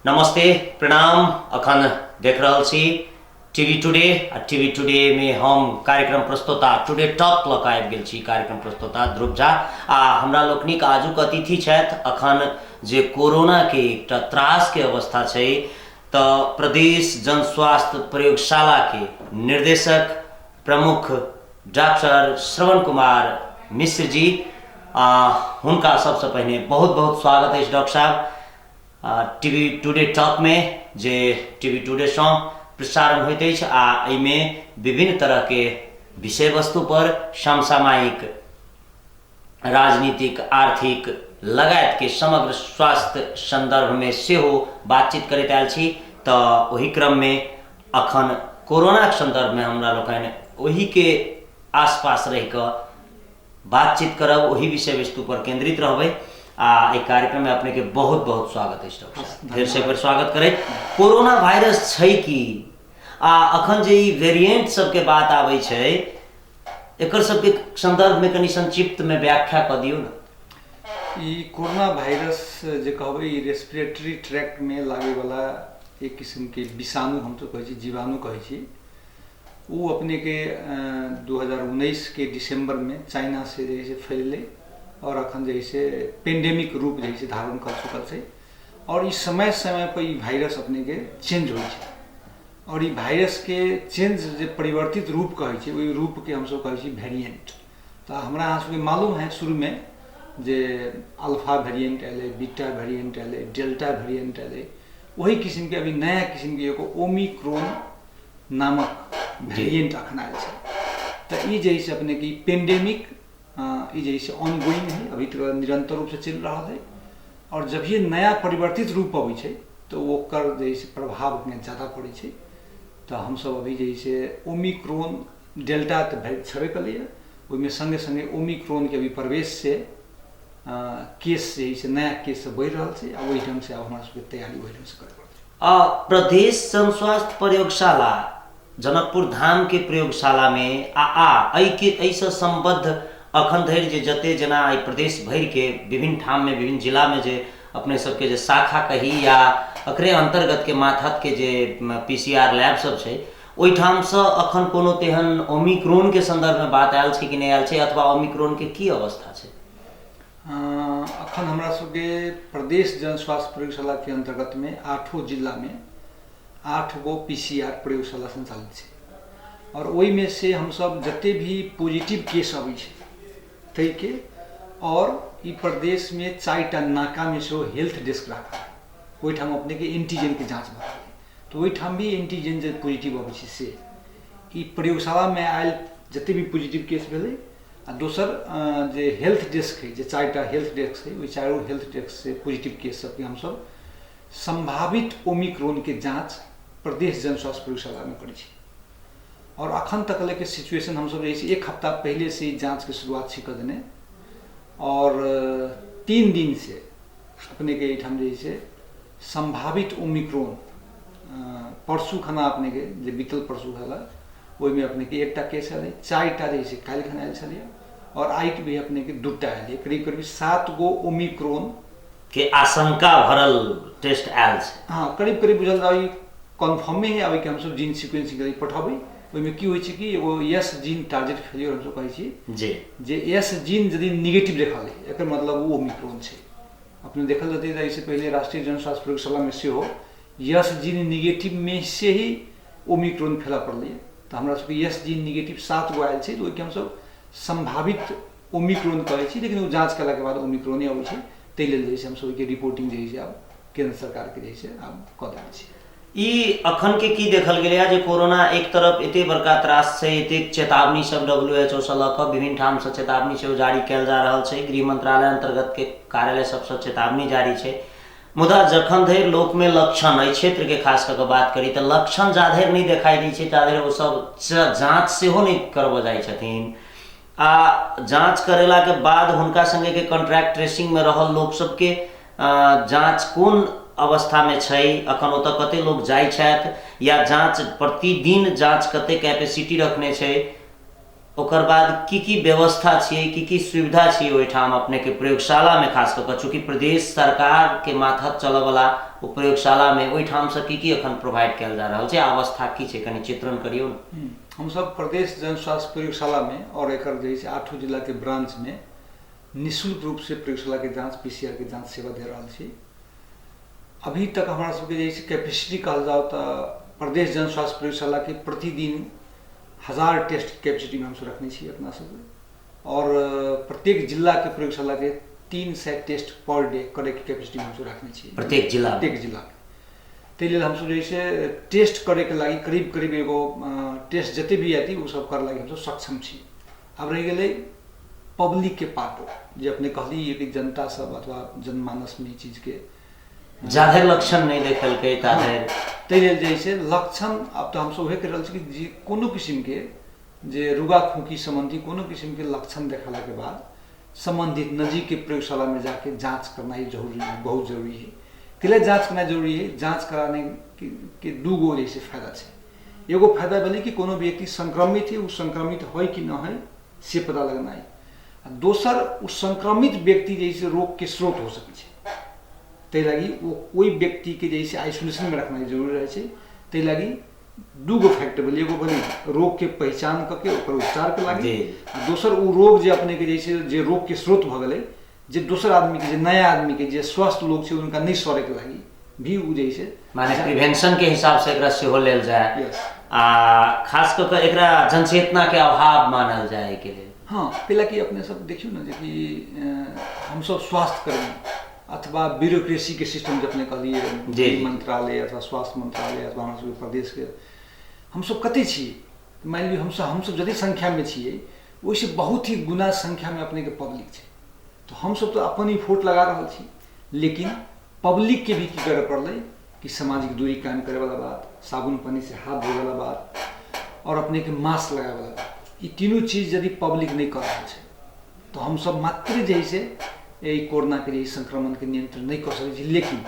नमस्ते, प्रणाम। अखन देख रहल छी टीवी टुडे आ टीवी टुडे में हम कार्यक्रम प्रस्तोता टुडे टॉक लऽ कऽ आबि गेल छी। कार्यक्रम प्रस्तोता ध्रुव झा आ हमरा लोकनिक आजुक अतिथि छथि। अखन जे कोरोना के एकटा त्रास के अवस्था छै तऽ प्रदेश जन स्वास्थ्य प्रयोगशाला के निर्देशक प्रमुख डॉक्टर श्रवण कुमार मिश्र जी, आ हुनका सबसँ पहिने बहुत बहुत स्वागत अछि डॉक्टर साहब टीवी टुडे टॉकमे, जे टीवी टुडेसँ प्रसारण होइत अछि आ एहिमे विभिन्न तरहके विषय वस्तु पर समसामयिक, राजनीतिक, आर्थिक लगायतके समग्र स्वास्थ्य सन्दर्भमे सेहो बातचीत करैत आयल छी। तऽ ओहि क्रममे अखन कोरोनाके सन्दर्भमे हमरा लोकनि ओहिके आसपास रहि कऽ बातचीत करब, ओहि विषय वस्तु पर केंद्रित रहबै आ एहि कार्यक्रममे अपनेके बहुत बहुत स्वागत अछि डॉक्टर साहब। फेर से एक बेर स्वागत करैत, कोरोना वायरस छै की आ अखन जे ई वेरिएंट सबके बात आबै छै, एकर सबके संदर्भमे कनि संक्षिप्तमे व्याख्या कऽ दियौ ने। ई कोरोना वायरस जे कहबै, ई रेस्पिरेटरी ट्रैक्टमे लागैवला एक किसिमके विषाणु हमसब कहै छी, जीवाणु कहै छी। ओ अपनेके 2019 के दिसंबरमे चाइना से जे है से फैललै और अखन जे है से पेंडेमिक रूप जे है से धारण कर चुकल छै। और ई समय समय पर ई वायरस अपनेके चेंज होइ छै और ई वायरसके चेंज जे परिवर्तित रूप कहै छै, ओहि रूपके हमसब कहै छी वेरिएंट। तऽ हमरा अहाँ सबके मालूम है शुरूमे जे अल्फा वेरिएंट अयलै, बीटा वेरिएंट अयलै, डेल्टा वेरिएंट अयलै, ओही किसिमके अभी नया किसिमके एगो ओमिक्रोन नामक वेरिएंट अखन आयल छै। तऽ ई जे है से अपनेके ई पेंडेमिक ई जे है से ऑनगोइंग है, अभी तक निरंतर रूपसँ चलि रहल है। और जब ये नया परिवर्तित रूप अबै छै तऽ ओकर जे है से प्रभाव अपने ज्यादा पड़ै छै। तऽ हमसब अभी जे है से ओमिक्रोन, डेल्टा तऽ छेबे कलैए, ओहिमे सङ्गे सङ्गे ओमिक्रोनके अभी प्रवेशसँ केस जे है से नया केस सब बढ़ि रहल छै आ ओहि ढङ्गसँ आब हमरा सबके तैयारी ओहि ढङ्गसँ करय पड़तै। आ प्रदेश जनस्वास्थ्य प्रयोगशाला जनकपुर धामके प्रयोगशालामे आ आ एहिके एहिसँ सम्बद्ध अखन धरि जे जते जेना एहि प्रदेश भरिके विभिन्न ठाममे, विभिन्न जिलामे जे अपने सबके जे शाखा कही या एकरे अन्तर्गतके मातहतके जे PCR lab सब छै, ओहिठामसँ अखन कोनो तेहन ओमिक्रोनके सन्दर्भमे बात आयल छै कि नहि आयल छै, अथवा ओमिक्रोनके की अवस्था छै? अखन हमरा सबके प्रदेश जन स्वास्थ्य प्रयोगशालाके अन्तर्गतमे आठो जिलामे 8 गो PCR प्रयोगशाला सञ्चालित छै और ओहिमे से हमसब जते भी पॉजिटिव केस अबै छै ताहिके, और ई प्रदेशमे 4टा नाकामे सेहो हेल्थ डेस्क राखल है, ओहिठाम अपनेके एंटीजनके जाँच भऽ रहल है, तऽ ओहिठाम भी एंटीजन जे पॉजिटिव अबै छै से ई प्रयोगशालामे आयल जते भी पॉजिटिव केस भेलै आ दोसर जे हेल्थ डेस्क है, जे 4टा हेल्थ डेस्क है, ओहि चारू हेल्थ डेस्क से पॉजिटिव केस सबके हमसब सम्भावित ओमिक्रोनके जाँच प्रदेश जन स्वास्थ्य प्रयोगशालामे करै छी। और अखन तक लेके सिचुएशन हमसब जे एक हफ्ता पहले से ही जाँचके शुरुआत छी कऽ देने और 3 दिन से अपनेके एहिठाम जे से सम्भावित ओमिक्रोन परसू खाना अपनेके जे बीतल परसू खाना ओहिमे अपनेके 1टा केस आयल, 4टा जे से काल्हि खाना आयल छलियै और आइ भी अपनेके 2टा आयल, करीब करीब 7 गो ओमिक्रोन के आशंका भरल टेस्ट आयल छै। हाँ, करीब करीब बुझल जाउ ई कन्फर्मे है। अभी हमसब जीन सिक्वेंसिंग करी पठेबै, ओहिमे की होइ छै कि एगो एस जीन टारगेट फेलियर हमसब कहै छी जे एस जीन यदि निगेटिव देखल है एकर मतलब ओ ओमिक्रोन छै। अपने देखल जेतै तऽ एहिसँ पहिले राष्ट्रीय जन स्वास्थ्य प्रयोगशालामे सेहो यस जीन निगेटिवमे से ही ओमिक्रोन फैला पड़लै, तऽ हमरा सबके यस जीन निगेटिव 7 गो आयल छै, तऽ ओहिके हमसब सम्भावित ओमिक्रोन कहै छी, लेकिन ओ जाँच केलाके बाद ओमिक्रोने अबै छै, ताहि लेल जे छै हमसब ओहिके रिपोर्टिंग जे छै आब केन्द्र सरकारके जे छै आब कऽ देने छी। ई अखन के की देखल गेलैए जे कोरोना एक तरफ एते बड़का त्रास छै, एतेक चेतावनी सब WHO सँ लऽ कऽ विभिन्न ठामसँ चेतावनी सेहो जारी कयल जा रहल छै, गृह मंत्रालय अन्तर्गतके कार्यालय सबसँ चेतावनी जारी छै, मुदा जखन धरि लोकमे लक्षण, एहि क्षेत्रके खास कऽ कऽ बात करी तऽ लक्षण जा धरि नहि देखाइ दै छै ता धरि ओ सब जाँच सेहो नहि करबऽ जाइ छथिन आ जाँच करेलाके बाद हुनका सङ्गेके कॉन्ट्रैक्ट ट्रेसिंगमे रहल लोक सबके जाँच कोन अवस्थामे छै, अखन ओतऽ कते लोक जाइ छथि या जाँच प्रतिदिन जाँच कते कैपेसिटी रखने छै, ओकर बाद की की व्यवस्था छियै, की की सुविधा छियै ओहिठाम अपनेके प्रयोगशालामे, खास कऽ कऽ चूँकि प्रदेश सरकारके मातहत चलऽवला ओ प्रयोगशालामे ओहिठामसँ की की एखन प्रोवाइड कयल जा रहल छै, अवस्था की छै, कनि चित्रण करियौ ने। हमसब प्रदेश जन स्वास्थ्य प्रयोगशालामे और एकर जे छै 8 जिलाके ब्रांचमे निःशुल्क रूपसँ प्रयोगशालाके जाँच, पीसीआर के जाँच सेवा दे रहल छी। अभी तक हमारा सबके जे छै कैपेसिटी कहल जाओ तो प्रदेश जन स्वास्थ्य प्रयोगशाला के प्रतिदिन 1000 टेस्ट कैपेसिटी में हमसब रखने छी अपना सबके, और प्रत्येक जिला के प्रयोगशाला के 300 टेस्ट पर डे करे के कैपेसिटी में हमसब रखने छी प्रत्येक जिला, प्रत्येक जिला के। ताहि लेल हमसब जे छै टेस्ट करे के लागि करीब करीब एगो टेस्ट जते भी आती ओ सब करे लागि हमसब सक्षम छी। अब रहि गेलै पब्लिक के पार्ट, जे अपने कहली कि जनता सब अथवा जनमानस में ई चीज के जाधरि लक्षण नहि देखलकै ताधरि, ताहि लेल जे छै लक्षण आब तऽ हमसब उहे कहि रहल छी कि जे कोनो किसिमके जे रुगा खोकी सम्बन्धी कोनो किसिमके लक्षण देखलाके बाद सम्बन्धित नजीकके प्रयोगशालामे जाके जाँच करनाइ जरूरी है, बहुत जरूरी है। के जाँच करनाइ जरूरी है? जाँच कराने के दूगो जैसे फायदा छै। एगो फायदा भेलै कि कोनो व्यक्ति संक्रमित है, ओ संक्रमित है कि न है से पता लगनाइ, आ दोसर ओ संक्रमित व्यक्ति जैसे रोग के स्रोत हो सकै छै, ताहि लागि ओ कोई व्यक्ति के जैसे आइसोलेशन में रखनाइ जरूरी रहै छै। ताहि लागि दूगो फैक्टर भेलै, एगो भेलै रोग के पहचान करके ओकर उपचार के लागि, आ दोसर ओ रोग जे अपने के जैसे जे रोग के स्रोत भऽ गेलै, जे दोसर आदमी के, जे नया आदमी के, जे स्वस्थ लोग छै उनका नहि सड़े के लागि भी उ जे छै माने प्रिवेंशन के हिसाब से एकरा सेहो लेल जाय। आ खास कऽ के एकरा जनचेतना के अभाव मानल जाय के लेल। हाँ, पहला कि अपने सब देखियौ ने जे कि हमसब स्वास्थ्यकर्मी अथवा ब्यूरोक्रेसी के सिस्टम जे अपने कहलिए मंत्रालय अथवा स्वास्थ्य मंत्रालय अथवा हमरा सबके प्रदेश के हमसब कते छियै, मानि लियौ हमसब जते संख्या में छियै ओहिसँ बहुत ही गुना संख्या में अपने के पब्लिक छै, तो हमसब तो अपन ही फोट लगा रहल छी, लेकिन पब्लिक के भी की करे पड़लै कि सामाजिक दूरी कायम करे वाला बात, साबुन पानी से हाथ धोए वाला बात और अपने के मास्क लगाए वाला बात, ये तीनों चीज यदि पब्लिक नहीं कर रहा है तो हम सब मात्र जे से यही कोरोना के लिए संक्रमण के नियंत्रण नहीं कर सकै छी। लेकिन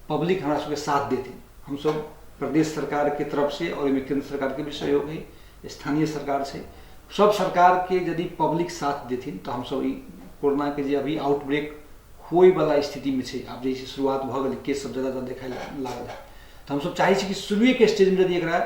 पब्लिक हमारा सबके साथ देते, हम सब प्रदेश सरकार के तरफ से और केंद्र सरकार के भी सहयोग है, स्थानीय सरकार से, सब सरकार के यदि पब्लिक साथ देथिन तो हम सब कोरोना के जे अभी आउटब्रेक होय वाला स्थिति में छै, आब जैसे शुरुआत भऽ गेलै, केस सब ज्यादा देखाय लागल है, तो हम सब चाहै छी कि शुरुए के स्टेज में यदि एकरा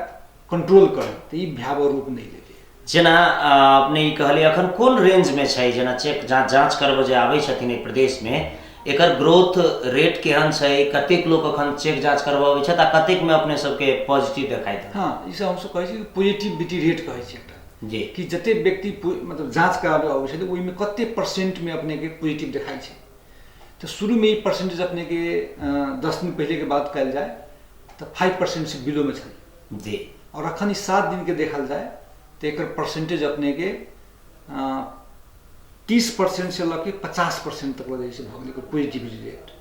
कंट्रोल करी तो ई भयावह रूप नहीं लेतै। जेना अपने ई कहलियै अखन कोन रेंज में छै, जेना चेक जाँच करबै जे आबै छथिन एहि प्रदेश में, एकर ग्रोथ रेट केहन छै, कतेक लोक अखन चेक जाँच करबाबै छथि आ कतेक में अपने सबके पॉजिटिव देखाइ देत? हाँ, ई सब हमसब कहै छी पॉजिटिविटी रेट कहै छी एकटा जी, कि जते व्यक्ति मतलब जाँच कराबै अबै छै ओहिमे कते परसेंट में अपने के पॉजिटिव देखाइ छै। तो शुरू में ई परसेंटेज अपने के 10 दिन पहले के बात कयल जाय तो 5% से बिलो में छलै जी, और अखन ई 7 दिन के देखल जाय तो एकर परसेंटेज अपने के 30% से लऽ के 50% तक लऽ जाइ छै भऽ गेलै एकर पॉजिटिविटी रेट।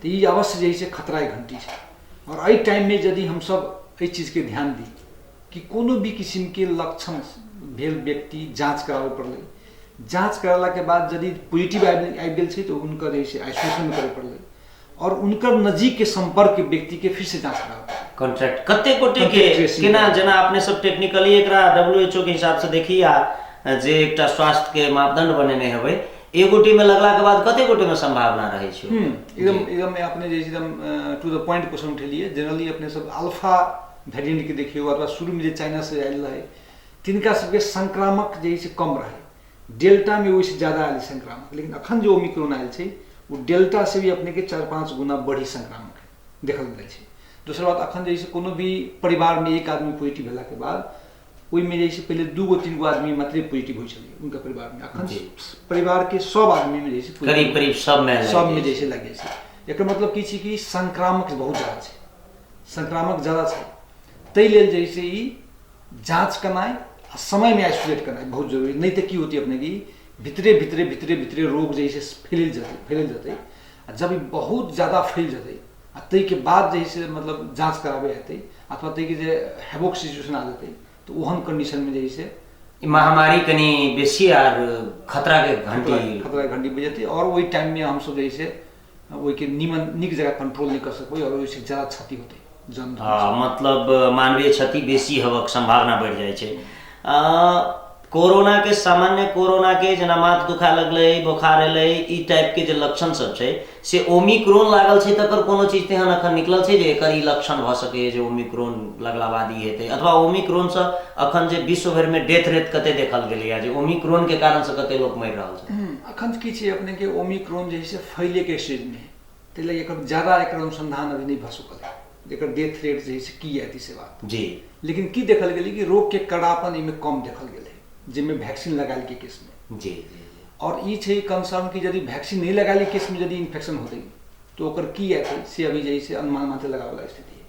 तऽ ई अवश्य जे छै खतराके घंटी छै, और एहि टाइममे यदि हमसब एहि चीजके ध्यान दी कि कोनो भी किसिमके लक्षण भेल व्यक्ति जाँच कराबय पड़लै, जाँच करेलाके बाद यदि पॉजिटिव आबि गेल छै तऽ हुनकर जे छै आइसोलेशन करय पड़लै और उनकर नजीक के संपर्क के व्यक्ति के फिर से जांच कराबय। कॉन्ट्रैक्ट कते गोटे के केना, जेना अपने सब टेक्निकली एकरा WHO के हिसाब से देखी आ जे एकटा स्वास्थ्य के मापदंड बनेने हेबै, एक गोटे में लगला के बाद कते गोटे में संभावना रहै छै? एकदम एकदम अपने जे एकदम टू the point question उठेलिए। Generally अपने सब अल्फा वेरिएंट के देखियो अथवा शुरू में जे चाइना से आयल रहे तिनका सबके संक्रामक जे छै कम रहे, डेल्टा में ओहिसँ ज्यादा आयल संक्रामक, लेकिन अखन जे ओमिक्रॉन आयल छै ओ डेल्टा से भी अपने के 4-5 गुना बढ़ी संक्रामक है देखल जाइ छै। दोसर बात अखन जे छै कोनो भी परिवार में एक आदमी पॉजिटिव भेला के बाद ओहिमे जे छै पहिले 2-3 गो आदमी मात्रे पॉजिटिव होइ छलै उनका परिवार में, अखन परिवार के सब आदमी में जे छै करीब करीब सब में जे छै लागि जाइ छै। एकर मतलब की छै कि संक्रामक बहुत ज्यादा छै, संक्रामक ज्यादा छै, ताहि लेल जे छै ई जाँच करनाइ आ समय में आइसोलेट करनाइ बहुत जरूरी। नहीं तो की होती अपने की भितरे भितरे भितरे भितरे रोग जे छै फैल जेतै, फैल जेतै, आ जब ई बहुत ज्यादा फैल जेतै आ ताहिके बाद जे छै मतलब जाँच कराबै हेतै अथवा ताहिके जे हेवोक सिचुएशन आ जेतै तऽ ओहन कंडीशनमे जे छै ई महामारी कनि बेसी आर खतरा के घंटी, खतरा के घंटी बजेतै और ओहि टाइममे हमसब जे छै ओहिके निमन नीक जगह कंट्रोल नहि कऽ सकबै और ओहिसँ ज्यादा क्षति होतै जन। मतलब मानवीय क्षति बेसी होबक संभावना बढ़ि जाइ छै। कोरोना के सामान्य कोरोना के जेना माथ दुखाए लगलै, बोखार एलै, ई टाइप के जे लक्षण सब छै से ओमिक्रोन लागल छै तकर कोनो चीज तेहन अखन निकलल छै जे एकर ई लक्षण भऽ सकैए जे ओमिक्रोन लगला बाद ई हेतै, अथवा ओमिक्रोनसँ अखन जे विश्व भरिमे डेथ रेट कते देखल गेलैए जे ओमिक्रोन के कारणसँ कते लोक मरि रहल छै? अखन की छै अपने के ओमिक्रोन जे है से फैले के स्टेज में है, ताहि लए एकर ज्यादा एकर अनुसंधान अभी नहीं भऽ चुकल है एकर डेथ रेट जे है से की आयत से बात। जी। लेकिन की देखल गेलै कि रोग के कड़ापन एहिमे कम देखल गेलै जाहिमे वैक्सीन लगायल के केस में। जी जी। और ई छै कंसर्न कि यदि वैक्सीन नहीं लगायल केस में यदि इन्फेक्शन होतै तो ओकर की आयत से अभी जे है अनुमान मात्र लगावला स्थिति है।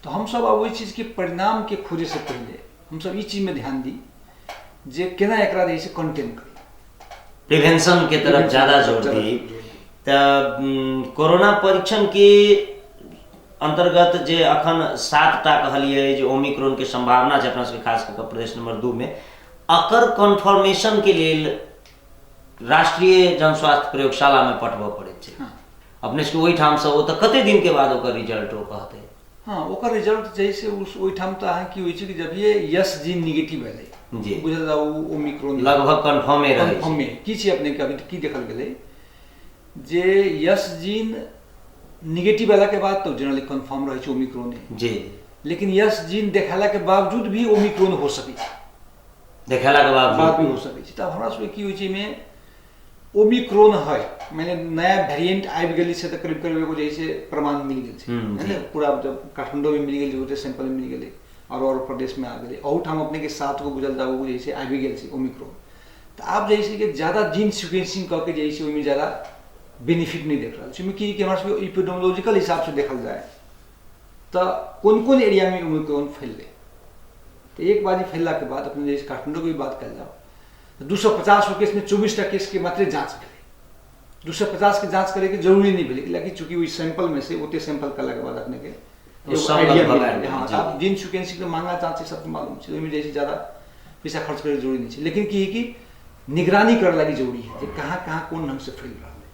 तो हमसब अब ओहि चीज के परिणाम के खोजे से पहले हमसब ई चीज में ध्यान दी जे केना एकरा जे है कंटेन करी, प्रिवेंशन के तरफ ज्यादा जोर दी। तऽ कोरोना परीक्षण के अंतर्गत जे अखन 7टा कहलियै जे ओमिक्रोन के संभावना छै अपना सबके खास कऽ कऽ प्रदेश नंबर 2 में, अकर कन्फर्मेशन के लेल राष्ट्रीय जन स्वास्थ्य प्रयोगशाला में पठबऽ पड़ैत छै। हाँ। अपने सबके ओहिठामसँ ओ तऽ कते दिन के बाद ओकर रिजल्ट ओ कहतै? हाँ, ओकर रिजल्ट जे से उस ओहिठाम तऽ अहाँ की होइ छै कि जब ये यस जीन निगेटिव एलै जी बुझल जाउ ओ ओमिक्रोन लगभग कन्फर्मे रहै छै। कन्फर्मे की छै अपने के अभी की देखल गेलै जे यस जीन निगेटिव एला के बाद तो जनरली कन्फर्म रहै छै ओमिक्रोने। जी। लेकिन यस जीन देखेला के बावजूद भी ओमिक्रोन हो सकै छै, देखेला के बाद भी हो सकै छै। तऽ हमरा सबके की होइ छै एहिमे ओमिक्रोन है माने नया वेरिएंट आबि गेलै से तऽ करीब करीब एगो जे है प्रमाण मिल गेल छै, है ने? पूरा जब काठमांडू में मिल गेल ओते सैंपल मिल गेलै और प्रदेश में आ गेलै, अहूठाम अपने के 7 गो बुझल जाउ जे है आबि गेल छै ओमिक्रोन। तऽ आब जे है कि ज्यादा जीन सिक्वेंसिंग कऽ के जे है ओहिमे ज्यादा बेनिफिट नहीं देख रहल छै। ओहिमे की कि हमरा सबके इपिडेमोलॉजिकल हिसाब से देखल जाय तऽ कोन कोन एरिया में ओमिक्रोन फैललै। तऽ एक बार फैलला के बाद अपने जैसे काठमांडू के भी बात कयल जाओ तऽ 250 गो केस में 24टा केस के मात्रे जाँच भेलै। 250 के जाँच करे के जरूरी नहीं भेलै, लेकिन चूँकि ओहि सैंपल में से ओते सैंपल करला के बाद अपने के एगो आइडिया मिल गेलै। हाँ, आब जीन सिक्वेंसिंग के महंगा जाँच सबके मालूम छै, ओहिमे जे छै ज्यादा पैसा खर्च करे जरूरी नहीं छै। लेकिन की है कि निगरानी करे लागी जरूरी है जे कहाँ कहाँ कोन ढंग से फैल रहल है,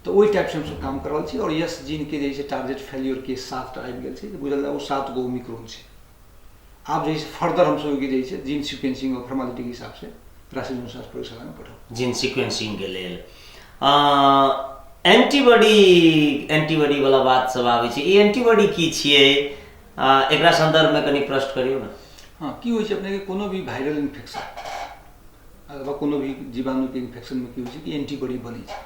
तो ओहि टाइप से हमसब काम कर रहल छी। और यस जीन के जे छै टारगेट फेल्योर के 7टा आबि गेल छै, बुझल ओ 7 गो ओमिक्रोन छै। आब जे फर्दर हमसब के जे जीन सिक्वेंसिंग और फॉर्मेलिटी के हिसाब से राष्ट्रीय जन स्वास्थ्य प्रयोगशाला में पठाउ जीन सिक्वेंसिंग के लेल। एंटीबॉडी एंटीबॉडी वाला बात सब आबै छै, ई एंटीबॉडी की छियै, एकरा संदर्भ में कनि प्रश्न करियौ ने। हाँ, की होइ छै अपने के कोनो भी वायरल इन्फेक्शन अथवा कोनो भी जीवाणु के इन्फेक्शन में की होइ छै कि एंटीबॉडी बनै छै।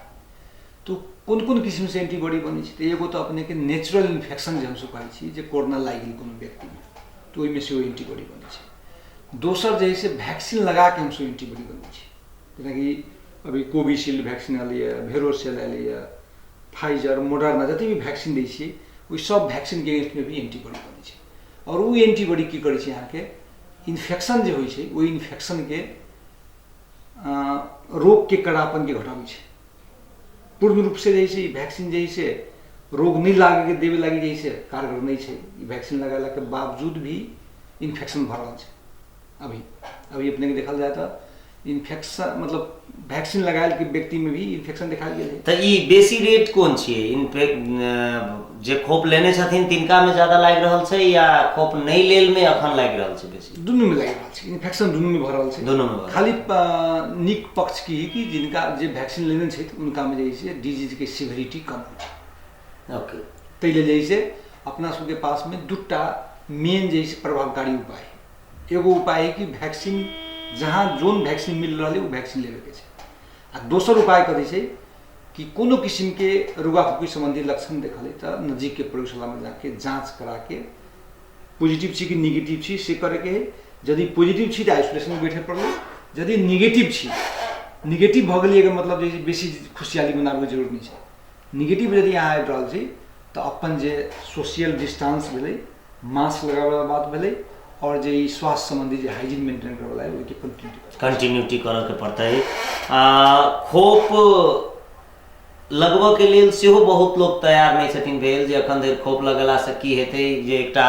तो कोन कोन किस्म से एंटीबॉडी बनै छै, तऽ एगो तऽ अपने के नेचुरल इन्फेक्शन जे हमसब कहै छी जे कोरोना लागि गेल कोनो व्यक्ति में तऽ ओहिमे सेहो एंटीबॉडी बनै छै। दोसर जे है से वैक्सीन लगा के हमसब एंटीबॉडी बनबै छी, जेनाकि अभी कोविशील्ड वैक्सीन एलैए, भेरोसेल एलैए, फाइजर, मोडर्ना जते भी वैक्सीन दै छियै ओहि सब वैक्सीन के अगेंस्ट में भी एंटीबॉडी बनै छै। और ओ एंटीबॉडी की करै छै अहाँके इन्फेक्शन जे होइ छै ओहि इन्फेक्शन के रोग के कड़ापन के घटाबै छै। पूर्ण रूप से जे है वैक्सीन जे है रोग नहीं लागे के देवे लागी जे है कारगर नहीं छै। ई वैक्सीन लगेला के बावजूद भी इन्फेक्शन भऽ रहल छै। अभी अभी अपने के देखल जाए तऽ इन्फेक्शन मतलब वैक्सीन लगायल के व्यक्ति में भी इन्फेक्शन देखायल गेल है। तऽ ई बेसी रेट कोन छियै? जे खोप लेने छथिन तिनका में ज्यादा लागि रहल छै या खोप नहीं लेल में अखन लागि रहल छै बेसी? दुनू में लागि रहल छै, इन्फेक्शन दुनू में भऽ रहल छै। दुनू में। खाली नीक पक्ष की है कि जिनका जे वैक्सीन लेने छै उनका में जे है डिजीज के सिवियरिटी कम होइ छै। ओके। ताहि लेल जे है अपना सबके पास में दूटा मेन जे है प्रभावकारी उपाय है। एगो उपाय है कि वैक्सीन जहाँ जोन वैक्सीन मिल रहल है ओ वैक्सीन लेवे के छै, आ दोसर उपाय कथी छै कि कोनो किस्म के रुगाखोकी संबंधी लक्षण देखल तऽ नज़दीक के प्रयोगशाला में जाके जाँच करा के पॉजिटिव छी कि निगेटिव छी से करे के है। यदि पॉजिटिव छी तऽ आइसोलेशन में बैठे पड़लै, यदि निगेटिव छी, निगेटिव भऽ गेलियै एकर मतलब जे बेसी खुशहाली मनाबैके जरूरत नहीं छै। निगेटिव यदि अहाँ आबि रहल छी तऽ अपन जे सोशल डिस्टेंस भेलै, मास्क लगाबैवला बात भेलै, और जे ई स्वास्थ्य संबंधी जे हाइजीन मेंटेन करैवला है ओहिके कंटिन्यूटी करऽके पड़तै। खोप लगबऽ के लेल सेहो बहुत लोक तैयार नहि छथिन भेल जे अखन धरि खोप लगेलासँ की हेतै, जे एकटा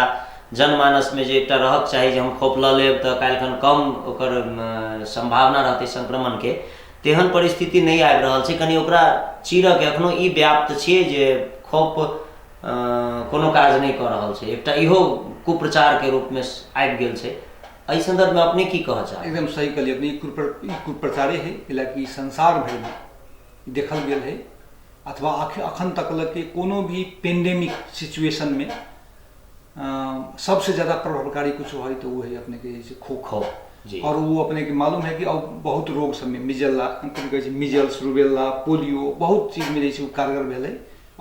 जनमानसमे जे एकटा रहक चाही जे हम खोप लऽ लेब तऽ काल्हिखन कम ओकर सम्भावना रहतै संक्रमणके, तेहन परिस्थिति नहि आबि रहल छै। कनि ओकरा चीरऽके एखनो ई व्याप्त छियै जे खोप कोनो काज नहि कऽ रहल छै, एकटा इहो कुप्रचारके रूपमे आबि गेल छै। एहि संदर्भ में अपने की कहऽ चाहब? एकदम सही कहलिए अपने। ई कुप्रचारे है, कि संसार भरि में देखल गेल है अथवा अखन तक के कोनो भी पेंडेमिक सिचुएशन में सबसे ज़्यादा प्रभावकारी कुछ है तो वो है अपने के जैसे खोख। जी। और वो अपने के मालूम है कि अब बहुत रोग सब में मिजल्ला, मिजल्स, रुबेला, पोलियो बहुत चीज़ में जैसे वो कारगर भेलै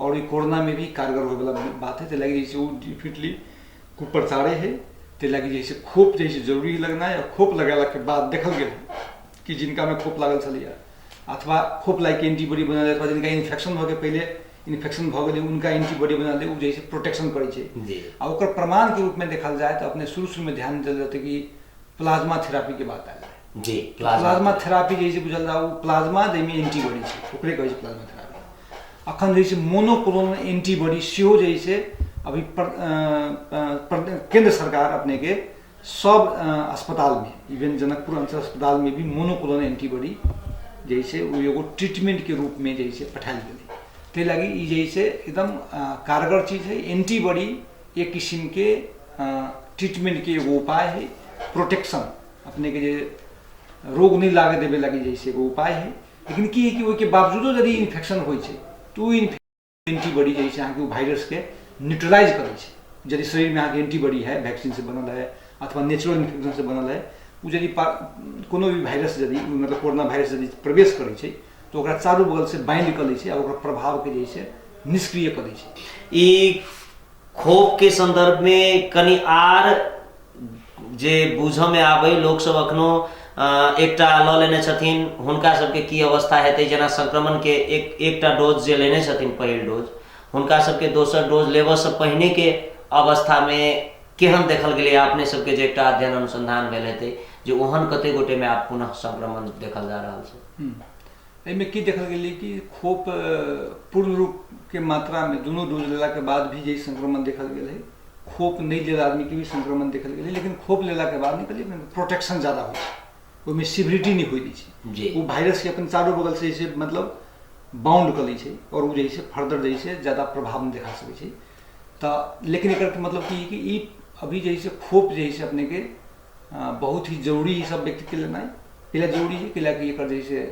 और कोरोना में भी कारगर होए वाला बात है। ताहि जैसे वो डेफिनेटली कुप्रचारे है। ताहि लागि जैसे खोप जैसे जरूरी लगना है। और खोप लगेला के बाद देखल गेल कि जिनका में खोप लागल छलैया अथवा खोप लागि एंटीबॉडी बनल अथवा जिनका इन्फेक्शन भऽ के पहिले इन्फेक्शन भऽ गेलै उनका एंटीबॉडी बनल, उ जैसे प्रोटेक्शन करै छै। आ ओकर प्रमाण के रूप में देखल जाए तो अपने शुरू शुरू में ध्यान देल जाते कि प्लाज्मा थेरापी के बात आयल। जी, प्लाज्मा थेरापी जैसे बुझल जाए, प्लाज्मा जाहिमे एंटीबॉडी छै ओकरे कहै छै प्लाज्मा थेरापी। अखन जैसे मोनोक्लोनल एंटीबॉडी सेहो जैसे अभी केंद्र सरकार अपने के सब अस्पताल में, इवन जनकपुर अंचल अस्पताल में भी मोनोक्लोनल एंटीबॉडी जैसे वो एगो ट्रीटमेंट के रूप में जैसे पठायल गेलै। ताहि लागि ई जैसे एकदम कारगर चीज है। एंटीबॉडी एक किस्म के ट्रीटमेंट के एगो उपाय है, प्रोटेक्शन अपने के जे रोग नहीं लागे देवे लगी जैसे एगो उपाय है। लेकिन की है कि ओहिके बावजूदो यदि इन्फेक्शन होइ छै तो एंटीबॉडी जैसे अहाँके वायरस के न्यूट्रलाइज करै छै। यदि शरीर में अहाँके एंटीबॉडी है, वैक्सीन से बनल है अथवा नेचुरल इन्फेक्शन से बनल है, ओ यदि कोनो भी वायरस यदि मतलब कोरोना वायरस यदि प्रवेश करै छै तो ओकरा चारू बगल से बाइंड कऽ लै छै आ ओकर प्रभाव के जैसे निष्क्रिय कऽ दै छै। ई खोप के संदर्भ में कनि आर जे बुझऽ में आबै, लोक सब अखनो एकटा लऽ लेने छथिन, हुनका सबके की अवस्था हेतै? जेना संक्रमण के एकटा डोज जे लेने छथिन पहिल डोज, हुनका सबके दोसर डोज लेबऽ से पहिने के अवस्था में केहन देखल गेलै? अपने सबके जे एकटा अध्ययन अनुसंधान भेल हेतै जे ओहन कते गोटे में आब पुनः संक्रमण देखल जा रहल छै? एहिमे की देखल गेलै कि खोप पूर्ण रूप के मात्रा में दोनों डोज लेला के बाद भी जे संक्रमण देखल गेल है, खोप नहीं लेल आदमी के भी संक्रमण देखल गेलै। लेकिन खोप लेला के बाद निकलिए प्रोटेक्शन ज़्यादा होइ छै, ओहिमे सिविरिटी नहीं होइ दै छै। वो वायरस के अपन चारू बगल से जैसे मतलब बाउंड कऽ लै छै और वो जैसे फर्दर जैसे ज़्यादा प्रभाव नहीं देखा सकै छै। तऽ लेकिन एकर मतलब की कि ई अभी जैसे खोप जैसे अपने के बहुत ही जरूरी है सब व्यक्ति के लेनाइ, पहला जरूरी है कि एकर जैसे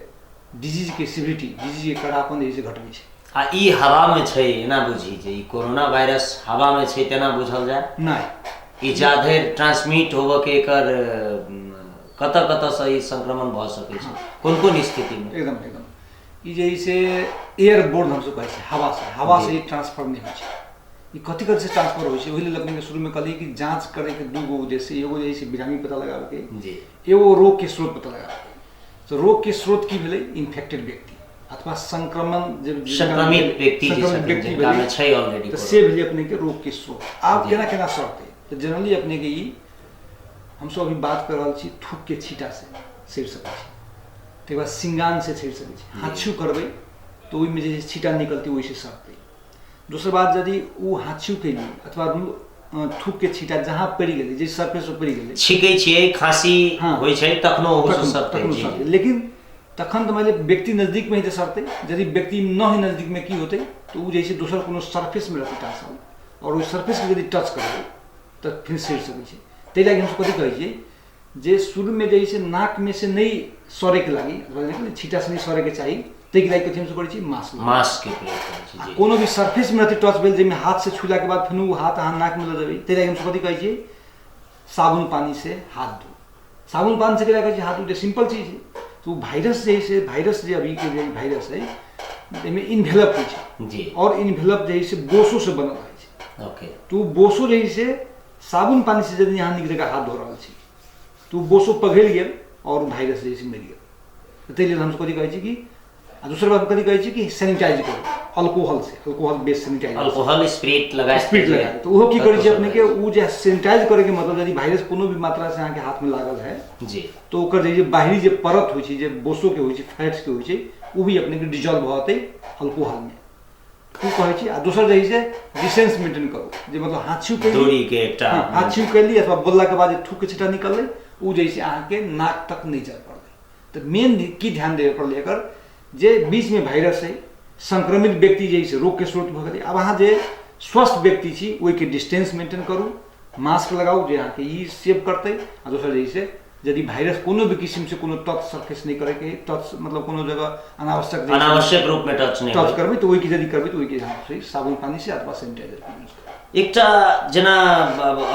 डिजीज के सिविरिटी, डिजीज के कड़ापन जैसे घटबै छै। आ ई हवा में छै एना बुझी जे ई कोरोना वायरस हवा में छै तेना बुझल जाए? नहीं, ई जा धरि ट्रांसमिट होबऽ के एकर कतऽ कतऽ से ई संक्रमण भऽ सकै छै, कोन कोन स्थिति में? एकदम एकदम ई जैसे एयरबोर्न हमसब कहै छै, हवा से, हवा से ट्रांसफर नहीं होइ छै। ई कथी कथी से ट्रांसफर होइ छै ओहि लेल अपने के शुरू में कहलियै कि जांच करे के दूगो उद्देश्य, एगो जैसे बीमारी पता लगाबे के, एगो रोग के स्रोत पता लगाबे के। तो रोग के स्रोत की भेलै? इन्फेक्टेड व्यक्ति अथवा संक्रमण जे संक्रमित व्यक्ति जिनका छै ऑलरेडी, तो से भेलै अपने के रोग के स्रोत। आब केना केना सड़तै? तो जनरली अपने के ई हमसब अभी बात कर रहल छी थूक के छींटा से सड़ि सकै छै, तकर बाद सिंगान से सड़ि सकै छै, हाछू करबै तो ओहिमे जे छींटा निकलतै ओहिसँ सड़तै। दोसर बात, यदि ओ हाछू केली अथवा थूक के छींटा जहाँ पड़ि गेलै, जे सरफेस पर पड़ि गेलै, छीकै छियै, खांसी होइ छै तखनो ओहो से सड़तै। लेकिन तखन तऽ मानि लिअ व्यक्ति नजदीक में ही तऽ सड़तै। यदि व्यक्ति न है नजदीक में की होतै तो ओ जैसे दोसर कोनो सरफेस में रहतै टाँसल और ओहि सरफेस के यदि टच करबै तऽ फिर सड़ि सकै छै। ताहि लागि हमसब कथी कहै छियै जे शुरूमे जे छै नाकमे से नहि सड़ैके लागि अथवा छींटा से नहि सड़ैके चाही, ताहिके लागि कथी हमसब करै छी? मास्क, मास्क के प्रयोग करै छी। कोनो भी सरफेसमे रहतै टच भेल जाहिमे हाथ से छूलाके बाद फेर ओ हाथ अहाँ नाकमे लऽ जेबै, ताहि लागि हमसब कथी कहै छियै? साबुन पानी से हाथ धो। साबुन पानी से कहै छियै हाथ धो, सिंपल चीज है। तो ओ वायरस जे है से वायरस जे अभी के जे वायरस है एहिमे इन्वेलप होइ छै जी, और इन्वेलप जे है से बोसो से बनल रहै छै। ओके, तो ओ बोसो जे है से साबुन पानी से यदि अहाँ नीक जकाँ हाथ धो रहल छी तो बोसो पघिल गेल और वायरस जे मरि गेल। ताहि लेल हमसब कथी कहै छी कि आ दोसर बात कथी कहै छी कि सैनिटाइज करू अल्कोहल से, alcohol base sanitize, alcohol spirit लगा, स्प्रिट लगा। तो ओहो की करै छी अपने के ओ जे सैनिटाइज करे के मतलब यदि वायरस कोनो भी मात्रा से अहाँके हाथ में लागल है जी, तो ओकर जे बाहरी जे परत होइ छै, जे बोसो के होइ छै, फैट्स के होइ छै, ओ भी अपने के डिजॉल्व भऽ जेतै अल्कोहल में, ओ कहै छी। आ दोसर जे है से डिस्टेंस मेंटेन करू, जे मतलब हाथ छू के दूरी के एकटा, हाथ छू केली अथवा बोलला के बाद जे थूक के छींटा निकललै ओ जे है अहाँके नाक तक नहि जाय पड़लै। तऽ मेन की ध्यान देबे पड़लै एकर जे बीच में वायरस है, संक्रमित व्यक्ति जे है रोग के स्रोत भऽ गेलै। आब अहाँ जे स्वस्थ व्यक्ति छी ओहिके डिस्टेंस मेंटेन करू, मास्क लगाउ जे अहाँके ई सेव करतै। आ दोसर जे से यदि वायरस कोनो भी किसिम से कोनो टच सरफेस नहीं करे के, टच मतलब कोनो जगह अनावश्यक अनावश्यक रूप में टच नहीं टच करबै तऽ ओहिके यदि करबै तऽ ओहिके अहाँ साबुन पानी से अथवा सैनिटाइजर के यूज करबै। एकटा जेना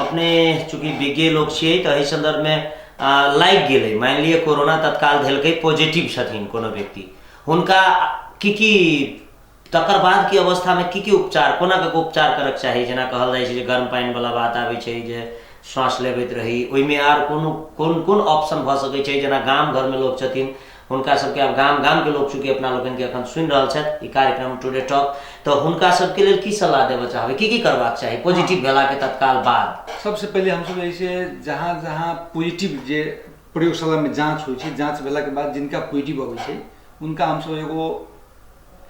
अपने चूँकि विज्ञ लोक छियै तऽ एहि संदर्भ में लागि गेलै, मानि लिअ कोरोना तत्काल धेलकै, पॉजिटिव छथिन कोनो व्यक्ति, हुनका की की तकर बाद के अवस्था में की की उपचार, कोना कऽ के उपचार करक चाही? जेना कहल जाइ छै जे गर्म पानि वाला बात आबै छै जे श्वास लेबैत रही, ओहिमे आर कोनो कोन कोन ऑप्शन भऽ सकै छै? जेना गाम घरमे लोक छथिन हुनका सबके, आब गाम गामके लोक चूँकि अपना लोकनिके एखन सुनि रहल छथि ई कार्यक्रम टुडे टॉक, तऽ हुनका सबके लेल की सलाह देबऽ चाहबै, की की करबाक चाही पॉजिटिव भेलाके तत्काल बाद? सबसे पहिले हमसब जैसे जहाँ जहाँ पॉजिटिव जे प्रयोगशालामे जाँच होइ छै, जाँच भेलाके बाद जिनका पॉजिटिव अबै छै हुनका हमसब एगो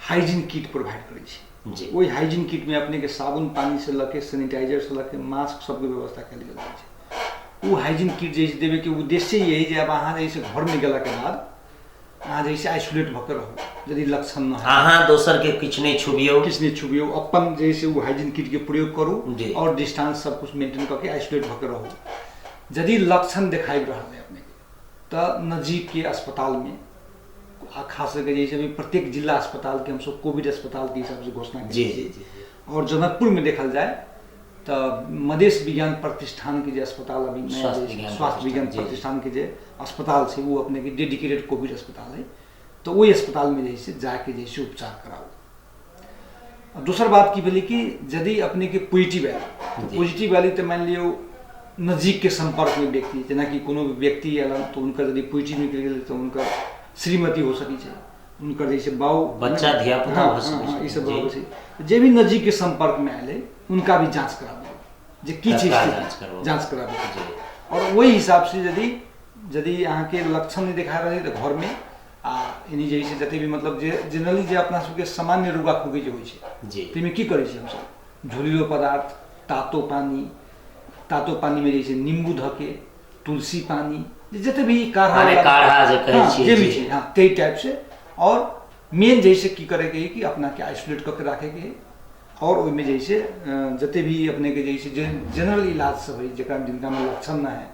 हाइजीन किट प्रोवाइड करै छी। जी। ओहि हाइजीन किटमे अपनेके साबुन पानीसँ लऽ के सैनिटाइजरसँ लऽ के मास्क सबके व्यवस्था कयल गेल रहै छै। ओ हाइजीन किट जे देबैके उद्देश्य यही जे आब अहाँ जे घरमे गेलाके बाद अहाँ जे आइसोलेट भऽ के रहू, यदि लक्षण न अहाँ दोसरके किछु नहि छुबियौ, किछु नहि छुबियौ, अपन जे से ओ हाइजीन किटके प्रयोग करू और डिस्टेंस सब कुछ मेंटेन कऽ के आइसोलेट भऽ के रहू। यदि लक्षण देखाइ रहल है अपनेके तऽ नज़दीकके अस्पतालमे, आ खास करके जैसे अभी प्रत्येक जिला अस्पताल के हमसब कोविड अस्पताल के हिसाब से घोषणा जी जी जी। और जनकपुर में देखल जाए तो मधेश विज्ञान प्रतिष्ठान के जे अस्पताल अभी नया स्वास्थ्य विज्ञान प्रतिष्ठान के जे अस्पताल छै वो अपने के डेडिकेटेड कोविड अस्पताल है, तो वही अस्पताल में जैसे जाके जैसे उपचार कराओ। दोसर बात की भेलै कि यदि अपने के पॉजिटिव आयल, पॉजिटिव आयल तो मान लियौ नज़दीक के संपर्क में व्यक्ति, जेनाकि कोनो भी व्यक्ति आयल तो हुनकर यदि पॉजिटिव निकलि गेलै तो हुनकर श्रीमती हो सकै छै, हुनकर जैसे बाउ बच्चा धियापुता हो सकै छै, ई सब हो सकै छै। जे भी नज़दीक के संपर्क में आयल है उनका भी जांच कराबू जे की चीज जांच कराबू। और वही हिसाब से यदि यदि अहाँके लक्षण नहीं देखा रहल तऽ घर में आ यानी जैसे जते भी मतलब जे जनरली जे अपना सबके सामान्य रुगा खुगी जे होइ छै ताहिमे की करै छी हमसब, झोलिलो पदार्थ, तातो पानी, तातो पानी में जैसे नींबू धऽ के, तुलसी पानी, जते भी काढ़ा काढ़ा जे कहै छियै जे भी छै, हाँ ताहि टाइप से। और मेन जैसे की करे के है कि अपना के आइसोलेट कऽ के राखे के है और ओहिमे जैसे जते भी अपने के जैसे जनरल इलाज सब है जकरा जिनका में लक्षण न है,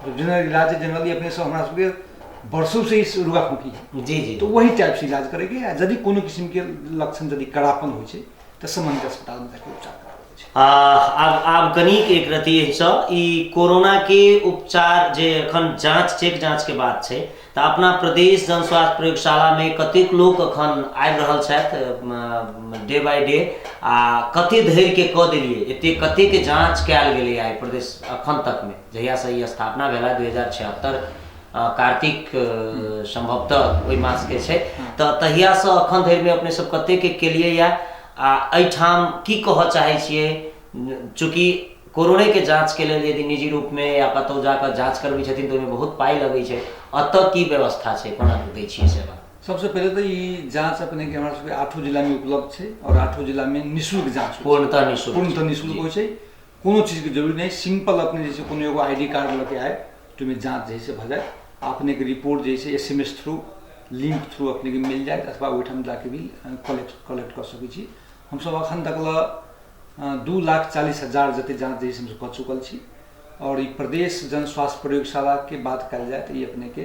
तो जनरल इलाज जनरली अपने सब हमरा सबके वर्षों से इस रुगा खोखी है जी जी, तो वही टाइप से इलाज करे के। यदि कोनो किस्म के लक्षण यदि कड़ापन होइ छै तऽ सम्बन्धित अस्पताल में जाके उपचार कराबै छै। आब कनिक एक रति सँ ई कोरोना के उपचार जे एखन जाँच चेक जाँच के बात छै, तऽ अपना प्रदेश जन स्वास्थ्य प्रयोगशाला में कतेक लोक एखन आबि रहल छथि डे बाय डे, आ कते धरि के कऽ देलियै, एते कते के जाँच कयल गेलै आइ प्रदेश एखन तक में, जहिया से ई स्थापना भेला 2076 कार्तिक संभवतः ओहि मास के छै, तऽ तहिया से अखन धरि में अपने सब कते के केलियै या, आ एहिठाम की कहऽ चाहै छियै? चूँकि कोरोने के जाँच के लेल यदि निजी रूप में या कतौ जाकऽ जाँच करबै छथिन तऽ ओहिमे बहुत पाइ लगै छै, एतऽ की व्यवस्था छै, कोना दै छियै सेवा? सबसे पहिले तऽ ई जाँच अपने के हमरा सबके 8 जिला में उपलब्ध छै और 8 जिला में निःशुल्क जाँच होइ छै। पूर्णतः निःशुल्क। पूर्णतः निःशुल्क होइ छै, कोनो चीज के जरूरी नहीं। सिंपल अपने जैसे कोनो एगो ID card लऽ के आए तो ओहिमे जाँच जैसे भऽ जायत, अपने के रिपोर्ट जैसे SMS through link through अपने के मिल जायत अथवा ओहिठाम जाके भी कलेक्ट कऽ सकै छी। हमसब अखन तक लऽ 2,40,000 जते जाँच जैसे हमसब कऽ चुकल छी। और ई प्रदेश जन स्वास्थ्य प्रयोगशाला के बात कयल जाय तऽ ई अपने के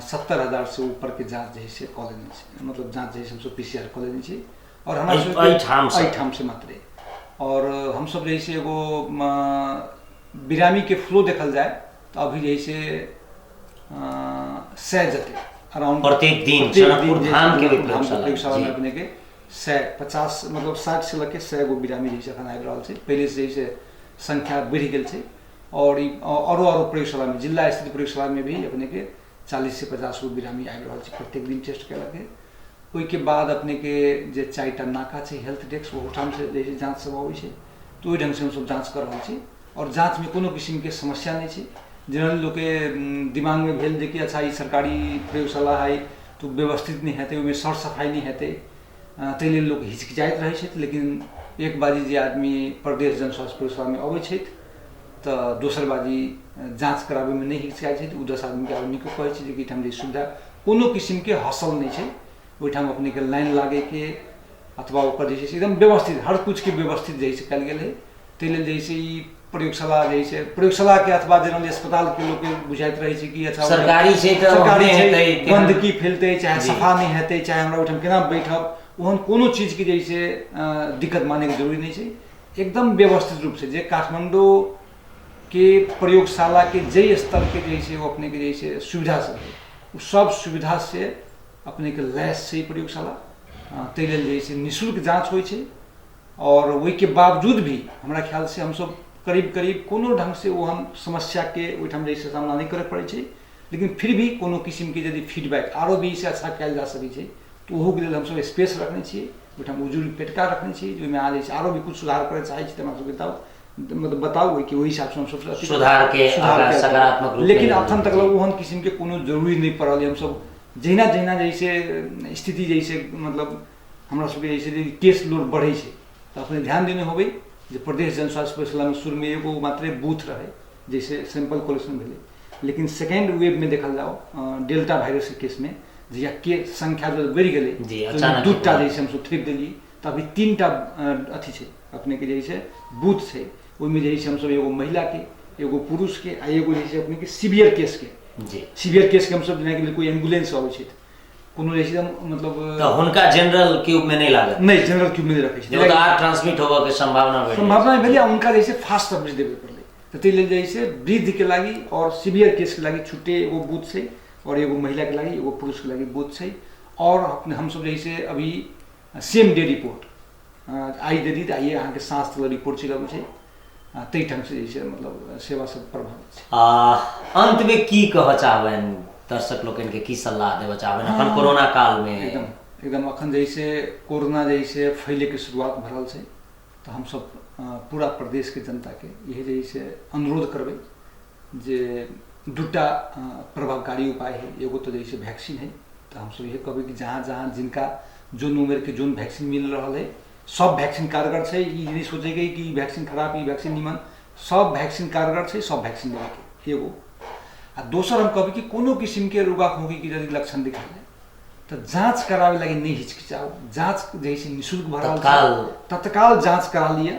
70,000 से ऊपर के जाँच जैसे कऽ लेने छी, मतलब जाँच जैसे हमसब PCR कऽ लेने छी। और हमरा सबके एहिठाम से मात्रे। और हमसब जैसे एगो बिरामी के फ्लो देखल जाय तो अभी जैसे 100 जते अराउंड प्रत्येक दिन जनकपुर धाम के प्रयोगशाला में अपने के 150 मतलब 60 से लके 100 गो बिरामी जैसे अखन आबि रहल छै। पहिले से जैसे संख्या बढ़ि गेल छै। और औरो औरो प्रयोगशाला में जिला स्थित प्रयोगशाला में भी अपने के 40 से 50 गो बिरामी आबि रहल छै प्रत्येक दिन टेस्ट केलक। ओहिके बाद अपने के जे 4टा नाका छै हेल्थ डेस्क ओहूठाम से जैसे जाँच सब अबै छै, तऽ ओहि ढङ्गसँ हमसब जाँच कऽ रहल छी। और जाँचमे कोनो किसिमके समस्या नहि छै। जनरल लोकके दिमागमे भेल जे कि अच्छा ई सरकारी प्रयोगशाला है तऽ व्यवस्थित नहि हेतै, ओहिमे सर सफाइ नहि हेतै, ताहि लेल लोक हिचकिचाइत रहै छथि। लेकिन एक बाजी जे आदमी प्रदेश जन स्वास्थ्य प्रयोगशालामे अबै छथि तऽ दोसर बाजी जाँच कराबैमे नहि हिचकिचाइ छथि। ओ 10 आदमीके आदमीके कहै छै जे कि एहिठाम जे सुविधा कोनो किसिमके हसल नहि छै, ओहिठाम अपनेके लाइन लागैके अथवा ओकर जे छै से एकदम व्यवस्थित हर कुछके व्यवस्थित जे छै कयल गेल है। ताहि लेल जे छै ई प्रयोगशाला जे छै, प्रयोगशाला के अथवा जनरली अस्पताल के लोक के बुझाइत रहै छै कि अच्छा सरकारी छै तऽ सरकारी ओहने छै, हेतै, तेहन- गंदगी फैलतै, चाहे सफा नहि हेतै, चाहे हमरा ओहिठाम केना बैठब, ओहन कोनो चीजके जे छै दिक्कत मानैके जरूरी नहि छै। एकदम व्यवस्थित रूपसँ जे काठमाण्डू के प्रयोगशाला के जाहि स्तरके जे छै ओ अपनेके जे छै सुविधा सब है, ओ सब सुविधा से अपनेके लैस छै प्रयोगशाला। ताहि लेल जे छै निःशुल्क जाँच होइ छै। और ओहिके बावजूद भी हमरा ख्यालसँ हमसब करीब करीब कोनो ढङ्गसँ ओहन समस्याके ओहिठाम जे छै सामना नहि करय पड़ै छै। लेकिन फिर भी कोनो किसिमके यदि फीडबैक आरो भी से अच्छा कयल जा सकै छै तऽ ओहोके लेल हमसब स्पेस रखने छियै, ओहिठाम उजुर पेटका रखने छियै, ओहिमे अहाँ जे छै आरो भी किछु सुधार करय चाहै छी तऽ हमरा सबके बताउ, मतलब बताउ ओहिके ओहि हिसाबसँ हमसब सुधार के सुधार के सकारात्मक रूपमे। लेकिन अखन तक ओहन किसिमके कोनो जरूरी नहि पड़ल। हमसब जहिना जहिना जैसे स्थिति जैसे मतलब हमरा सबके जैसे जे केस लोड बढ़ै छै तऽ अपने ध्यान देने होबै जे प्रदेश जन स्वास्थ्य प्रयोगशालामे शुरूमे एगो मात्रे बूथ रहै जैसे सैंपल कलेक्शन भेलै, लेकिन सेकेंड वेवमे देखल जाओ डेल्टा वायरसके केसमे जहिया के संख्या जब बढ़ि गेलै अचानक दूटा जैसे हमसब थोपि देलियै तऽ अभी 3टा अथी छै अपनेके जे छै बूथ छै, ओहिमे जे छै हमसब एगो महिलाके, एगो पुरुषके आ एगो जे छै अपनेके सीवियर केसके। सीवियर केसके हमसब जेनाकि कोइ एम्बुलेंस अबै छै कोनो जे छै मतलब तऽ हुनका जनरल क्यूब में नहि लागत? नहि, जनरल क्यूब में नहि रखै छै, तऽ आर ट्रांसमिट होबऽ के संभावना बढ़ि संभावना भेलै आ हुनका जे छै फास्ट सर्विस देबे पड़लै। तऽ ताहि लेल जे छै वृद्धके लागि आओर सीवियर केसके लागि छुट्टे एगो बूथ छै और एगो महिलाके लागि एगो पुरुषके लागि बूथ छै। और अपने हमसब जे छै अभी सेम डे रिपोर्ट आइ देली तऽ आइए अहाँके साँझ तक रिपोर्ट चलि अबै छै, ताहि ढङ्गसँ जे छै मतलब सेवा सब प्रभावित छै। अन्तमे की कहऽ चाहबनि दर्शक लोकनिके, की सलाह देबऽ चाहबनि अखन कोरोना कालमे? एकदम एकदम अखन जैसे कोरोना जैसे फैलैके शुरुआत भऽ रहल छै तऽ हमसब पूरा प्रदेशके जनताके इहे जे से अनुरोध करबै जे दूटा प्रभावकारी उपाय है। एगो तऽ जैसे वैक्सीन है, तऽ हमसब इहे कहबै कि जहाँ जहाँ जिनका जोन उमेरके जोन वैक्सीन मिल रहल है सब वैक्सीन कारगर छै। ई नहि सोचैके कि ई वैक्सीन खराब ई वैक्सीन निमन, सब वैक्सीन कारगर छै, सब वैक्सीन लेबाके एगो। आ दोसर हम कहबै कि कोनो किसिमके रोगा खोंखीके यदि लक्षण दिखाइ तऽ जाँच कराबै लागि नहि हिचकिचाउ। जाँच जैसे निःशुल्क भऽ रहल छै, तत्काल जाँच करा लिअ।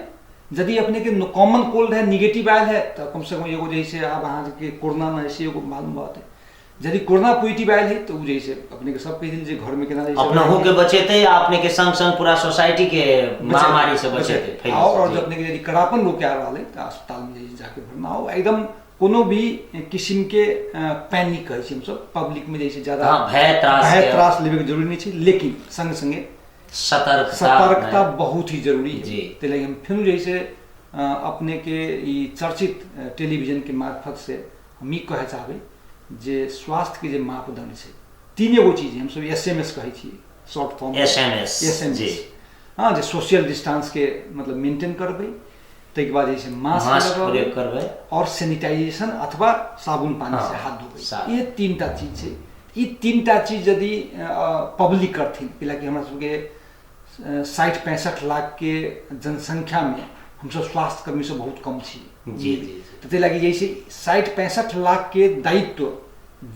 यदि अपनेके कॉमन कोल्ड है, निगेटिव आयल है तऽ कमसँ कम एगो जैसे आब अहाँके कोरोना नहि से एगो मालूम भऽ जेतै। यदि कोरोना पॉजिटिव आयल है तऽ ओ जैसे अपनेके सब कहि देल जे घरमे केना जैसे अपनहु के बचेतै आ अपने के संग संग पूरा सोसाइटी के महामारी से बचेतै। और अपनेके यदि कड़ापन रोग आ रहल है तऽ अस्पतालमे जे जाके भरना हो। एकदम कोनो भी किसिमके पैनिक कहै छी हमसब पब्लिकमे जैसे ज्यादा भय त्रास लेबेके जरूरी नहि छै, लेकिन संगे संगे सतर्कता बहुत ही जरूरी है। ताहि लागि हम फेर जैसे अपनेके ई चर्चित टेलीविजनके मार्फत से हम ई कहै चाहबै जे स्वास्थ्यके जे मापदण्ड छै 3 गो चीज हमसब SMS कहै छियै, शॉर्ट फॉर्म SMS। हाँ, जे सोशल डिस्टेंसके मतलब मेंटेन करबै, ताहिके बाद जे छै मास्क प्रयोग करबै और सैनिटाइजेशन अथवा साबुन पानी से हाथ धोबै। ये 3टा चीज छै। ई 3टा चीज यदि पब्लिक करथिन, कैलाकि हमरा सबके 60-65 लाख के जनसंख्यामे हमसब स्वास्थ्यकर्मी सब बहुत कम छी। जी तऽ ताहि लागि जैसे 60-65 लाख के दायित्व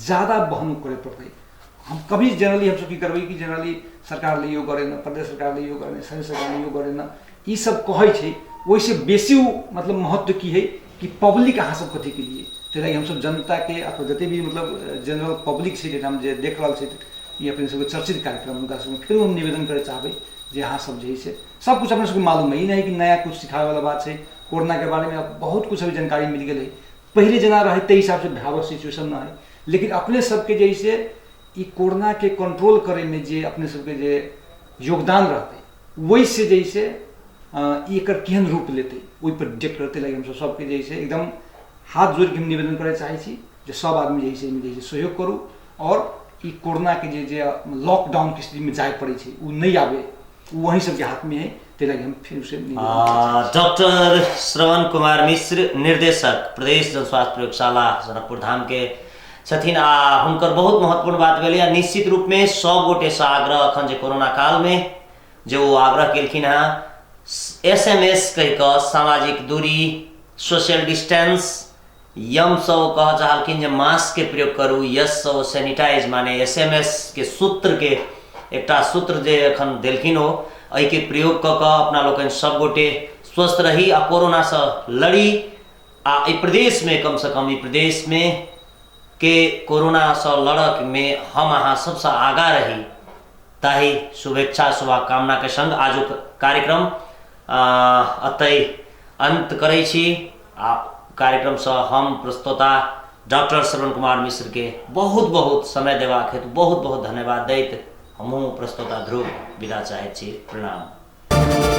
ज्यादा वहन करे पड़तै। हम कभी जनरली हमसब की करबै कि जनरली सरकार ले यो करे न, प्रदेश सरकार ले यो करे न, संघ सरकार ले यो करे न, ई सब कहै छै। ओहिसँ बेसी मतलब महत्व की है कि पब्लिक अहाँ सब कथीके लिए। ताहि लागि हमसब जनताके अथवा जते भी मतलब जनरल पब्लिक छै जाहिठाम जे देख रहल छै ई अपने सबके चर्चित कार्यक्रम, हुनका सबके फेरो हम निवेदन करय चाहबै जे अहाँ सब जे है से सब कुछ अपने सबके मालूम है। ई नहि कि नया कुछ सिखाबैवला बात छै। कोरोनाके बारेमे बहुत कुछ अभी जानकारी मिल गेल है। पहिले जेना रहै ताहि हिसाबसँ भयावह सिचुएशन नहि है, लेकिन अपने सबके जे से ई कोरोनाके कंट्रोल करैमे जे अपने सबके जे योगदान रहतै ओहिसँ जे से एकर केहन रूप लेतै ओहिपर डिटेक्ट करतै। लागि हमसब सबके जे से एकदम हाथ जोड़िके हम निवेदन करय चाहै छी जे सब आदमी जे से एहिमे जे सहयोग करू और ई कोरोनाके जे जे लॉकडाउनके स्थितिमे जाय पड़ै छै ओ नहि आबै, ओ वही सबके हाथमे है। ताहि लागि हम फेर से डॉक्टर श्रवण कुमार मिश्र, निर्देशक प्रदेश जन स्वास्थ्य प्रयोगशाला जनकपुर धाम के छथिन आ हुनकर बहुत महत्वपूर्ण बात भेलै। आ निश्चित रूपमे सब गोटेसँ आग्रह अखन जे कोरोना कालमे जे ओ आग्रह केलखिन हेँ SMS कहि कऽ सामाजिक दूरी, सोशल डिस्टेंस, यमसँ ओ कहऽ चाहलखिन जे मास्कके प्रयोग करू, यशसँ ओ सैनिटाइज माने SMS के सूत्रके एकटा सूत्र जे एखन देलखिन ओ एहिके प्रयोग कऽ कऽ अपना लोकनि सब गोटे स्वस्थ रही आ कोरोनासँ लड़ी। आ एहि प्रदेशमे, कमसँ कम ई प्रदेशमे के कोरोनासँ लड़कमे हम अहाँ सबसँ आगाँ रही, ताहि शुभेच्छा शुभकामनाके सङ्ग आजुक कार्यक्रम एतहि अन्त करै छी। आ कार्यक्रमसँ हम प्रस्तोता डॉक्टर श्रवण कुमार मिश्रके बहुत बहुत समय देबाक हेतु बहुत बहुत धन्यवाद दैत हमहूँ प्रस्तोता ध्रुव विदा चाहैत छी। प्रणाम।